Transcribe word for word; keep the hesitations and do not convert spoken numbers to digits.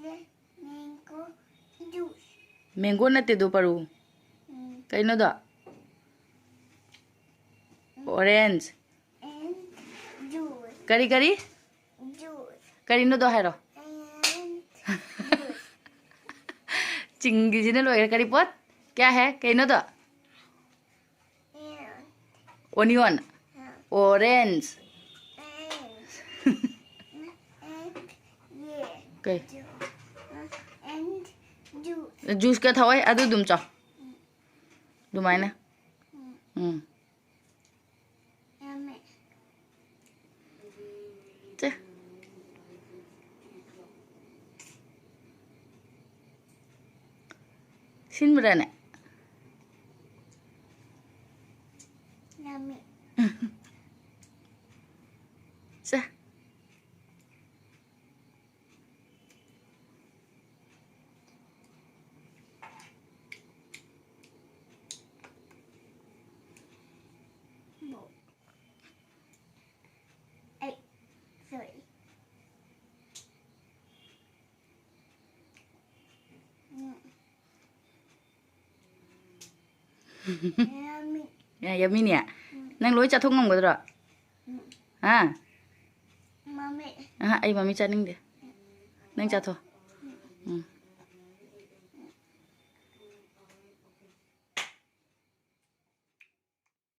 Mango juice. Mango ꯅꯠꯇꯦꯗꯣ, ꯄꯔꯨ꯫ ꯎꯝ꯫ ꯀꯩꯅꯣꯗꯣ? Orange꯫ And juice. ꯀꯔꯤ, ꯀꯔꯤ? Juice. ꯀꯔꯤꯅꯣꯗꯣ ꯍꯥꯏꯔꯣ꯫ And juice. ꯆꯤꯡꯒꯤꯁꯤꯅ ꯂꯣꯏꯈ꯭ꯔꯦ꯫ ꯀꯔꯤ ꯄꯣꯠ? क्या है? ꯀꯩꯅꯣꯗꯣ? And, Onion. Ah. Orange. And, and, yeah. ꯀꯩ? Ju-, and juice. Juice ꯀ ꯊꯛꯑꯣꯏ, ꯑꯗꯨ ꯑꯗꯨꯝ ꯆꯥꯎ꯫ ꯎꯝ꯫ ꯑꯗꯨꯃꯥꯏꯅ꯫ ꯎꯝ꯫ ꯎꯝ꯫ ꯌꯥꯝꯃꯦ꯫ ꯁꯦ꯫ ꯁꯤꯟꯕ꯭ꯔꯥꯅꯦ? ꯌꯥꯝꯃꯦ꯫ ꯁꯦ꯫ ꯑꯩ, sorry. ꯎꯝ꯫ Yummy. ꯌꯥ, ꯌꯝꯃꯤꯅꯦ꯫ ꯎꯝ꯫ ꯅꯪ ꯂꯣꯏ ꯆꯥꯊꯣꯛ ꯉꯝꯒꯗ꯭ꯔꯣ? ꯎꯝ꯫ ꯍꯥ? ꯃꯃꯤ꯫ ꯑꯍ, ꯑꯩ ꯃꯃꯤ ꯆꯥꯅꯤꯡꯗꯦ꯫ ꯅꯪ ꯆꯥꯊꯣꯛ꯫ ꯎꯝ꯫